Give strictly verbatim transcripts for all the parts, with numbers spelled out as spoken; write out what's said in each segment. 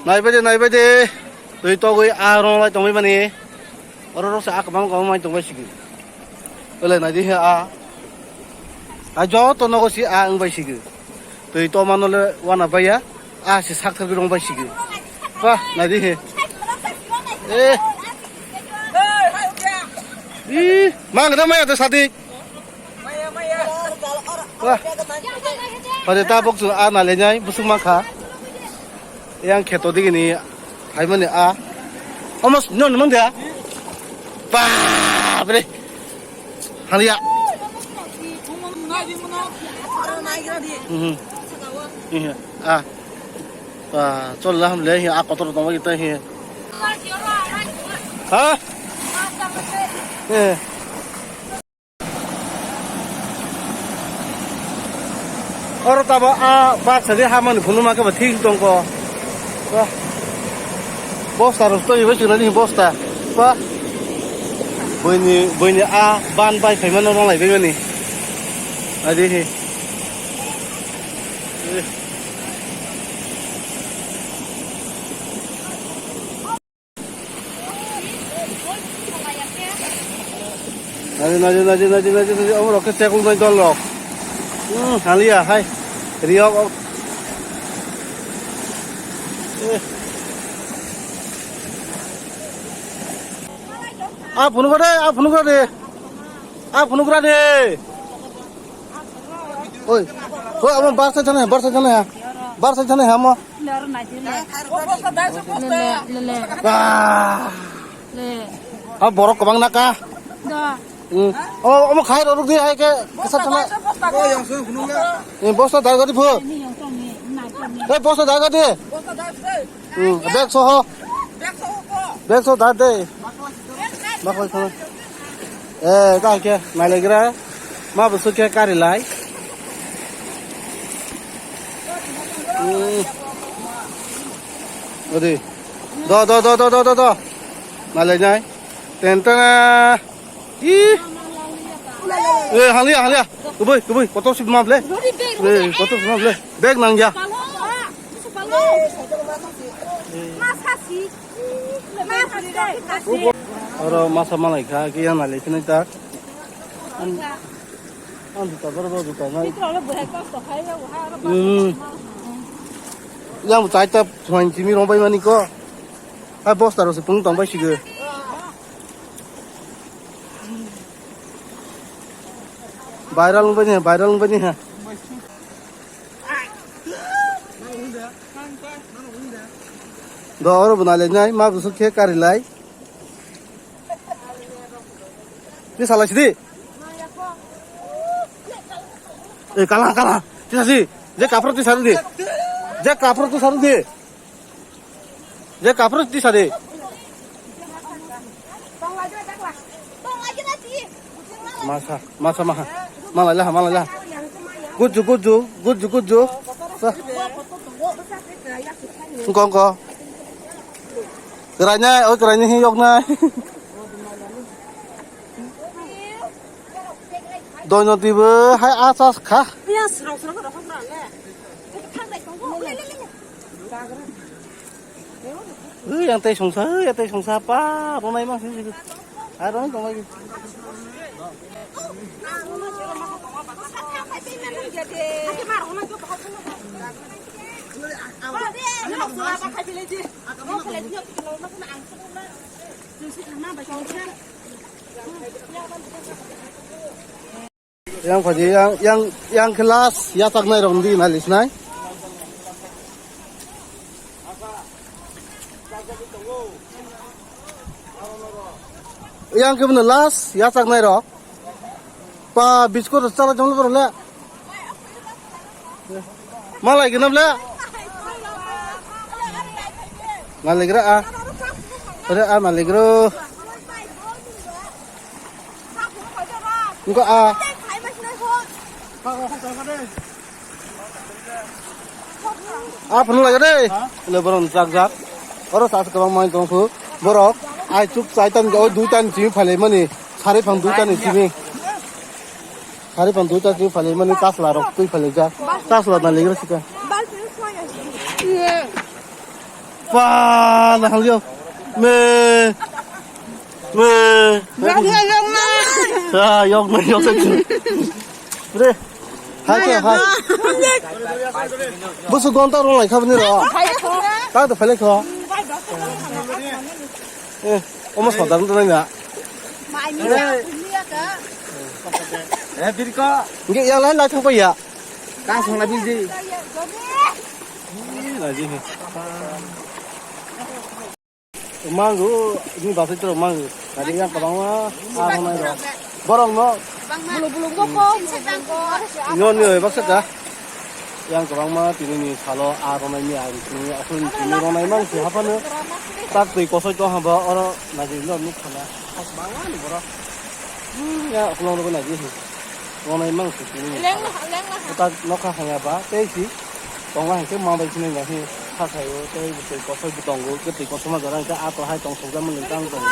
Naibai de, naibai de. Twi togwi a rong lai tongwi mani. Oro rok se a kwbang kwbang mai tongbai sigi. Ole nai di he a. A joto nogo si a wng bai sigi. Twi to mano le wana baiya. A se sak thar rong bai sigi. Wah, nai di he. Eh. Ih, mang da maya de sadi. Wah. Pada ta bok chu a na le nyai busuk ma kha. Yang kheto digi ni hai mani a. Almost non mang dia. Ba bre. Haliya. Mhm. Iya. A. Ba chol la ham le hi a kotor tong kita hi. Ha? Eh. Oro tabo a baksa de hamani phunuma khe bo thik tongko. Ba. Bosta rok twi bai chwna ni bosta. Ba. Boini, boini a ban bai phaimano rong lai bai mani. Adi he. Naji, naji, naji, naji, naji, naji, omo rok khe chekung nai dol rok. Hmm, haliya, hai. Riyok, ok. Eh. A phunukra de, a phunukra de. A phunukra de. Oi. Oi, amo bar sai thana, bar sai thana ha. Bar sai thana ha mo. Lele, lele. Bah. Le. A borok kwbang na ka. Da. Hmm. O, omo khai rok di hai ke kisa thana. Ni bosta dar gadi phu. Ni yong tong ni, nai tong ni. Ei bosta dar gadi. Hmm, bag soho. Bag soho dar de. Bakoi khana. Eh, ta ke nai legra. Ma busu ke kari lai. Hmm. Odi. Do, do, do. Nalai nai. Ten tana. Ih. Eh, haliya, haliya. Kubui, kubui, kotor sip mable. Eh, kotor sip mable. Bag nang ya. Oro masa malai kha, khe yang nalai khe nai ta. Ang juta boro bo juta nai. Hmm. Yang bo chai ta phuain chimi rong bai mani ko. Hai bosta rok se pung tong bai sige. Viral wng bai ni, viral wng bai ni ha. Do oro bo nai lai nai, ma busu khe kari lai. Ti salai sidi. Eh, kala, kala. Ti sasi. Je kapro ti saru di. Je kapro ti saru di. Je kapro ti sadi. Masa, masa maha. Malai laha, malai laha. Guju, guju, guju, guju. Sa. Engko, engko. Kerainai, oi kerainai hi yoknai. Doino tibo hai asas kha. Ui, yang tei songsa, ui, yang tei songsa, pa, ronai mang sini. Hai, ronai tong lagi. Yang phaji, yang, yang, yang khe last yachaknai rok di nai lisnai. Yang khe bono last yachaknai rok. Pa biskut chala jong le. Malai gina ble. Maligra a. Ore a maligro. Engko a. A phunuk lai de. Le borok jak jak. Oro sa kwbang mai tong khu. Borok ai chuk chai tan o dui tan chimi phalai mani. Sari phang dui tan chimi. Sari phang dui tan chimi phalai mani kasla rok twi phalai jak. Kasla na ligra sika. Ba, na hal yo. Me. Me. Yok na, yok na. Ah, yok na, yok na. Bre. Hai, hai, hai. Busu gonta rong lai khabni ro. Ta to phele kho. Eh, omo sadar to nai na. Eh, birko. Nge yang lain lai thang ya. Kang song na biji. Ih, lagi ni. Mangu, ini bahasa itu mangu. Tadi yang kabang ma, ah, mana itu? Borong no. Bulu-bulu boko. Nyon ni, baksa ka. Yang kabang ma, tini ni salo, ah, ronai ni, ah, tini, aku tini ronai mang si, apa no? Tak tui kosoi to hamba, oro, lagi no, nuk sana. Pas bangan ni, borok. Hmm, ya, aku long lagi. Ronai mang si tini. Leng, leng lah. Utak nokha hanya ba, tei si. Tonga hingke ma bai sinai ya hi. Kha khayo, tei bwtwi kosoi bo tongo, bwtwi kosom ma jora hingke ato hai tong sokjak mani tang tongo.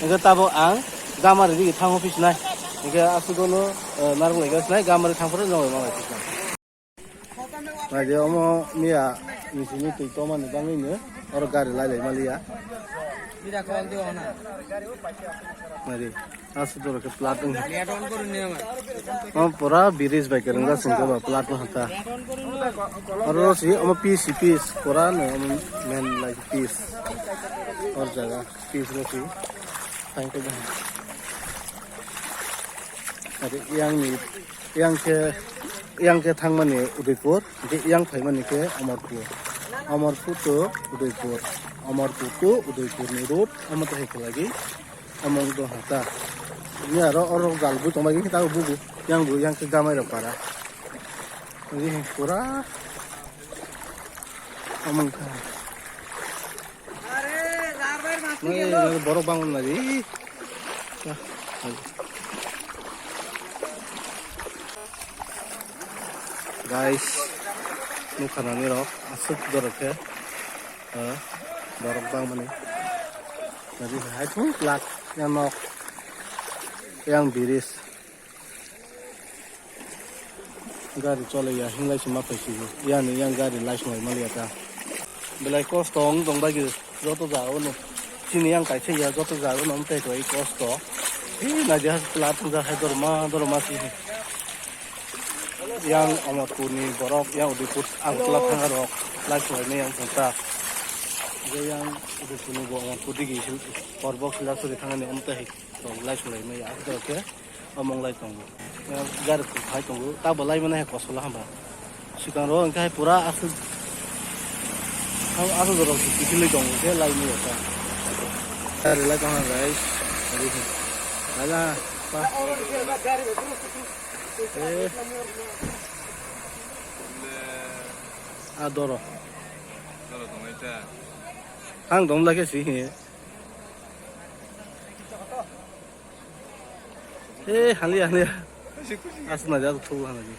Hingke tabo ang gamari ri thango phi sinai. Hingke aswk no, eh, narwk lai sinai, gamari thang phuru jongoi ma bai sinai. Naidi omo miya, misini twi toma ni bangwi no, oro gari lai lai maliya. Naidi. Aswk borok khe plat wng. Net on koroni ama. Omo pura bridge bai kwrwng jak singkhe ba plat wng kha. Oro si omo piece si piece pura no omo main like piece. Or jaga piece ro si. Thank you. Ade yang ni, yang khe, yang khe thangmani Udaipur, hingke yang phaimani khe Amarpur. Amarpur to Udaipur. Amarpur to Udaipur ni road omo tei hai khe lagi. Among do hata. Ni aro oro gal bu tongbai ta bubu. Yang bu yang ke gamai rok para. Ni pura. Among kha. Ni borok bang na di. Guys, nukha nani rok aswk dorok khe. Ha, borok bang mani. Nadi hai thung plak yang nok. Yang biris. Gari chole ya hinglai sima phaisi. Yani yang gari lai sima mali ata. Belai kosto ong tong bagi joto jaga no. Sini yang kaisa ya joto jaga no tei to kosto. Hi na dia plat ja hai dorma dorma si. Yang Amarpur ni borok, yang Udaipur Agartala thang rok, lai sulainai yang thangta. Je yang Udaipur ni bo Amarpur digi sil, Korbok Silachari thangani omte hai rok lai sulainai ya, abo khe omong lai tongo. Yang gari phai tongo, ta bo lai mane hai kosol hamba. Sikang ro engkhe hai pura aswk, aswk rok si kiphilwi tongo khe lai maya ta. Gari lai tong ha guys. Gari hai. Ala pa. Eh. Ah, doro. Doro tongwi ta. Ang dom lage si hi. Eh, hali, hali. Asna ja tu hana ji.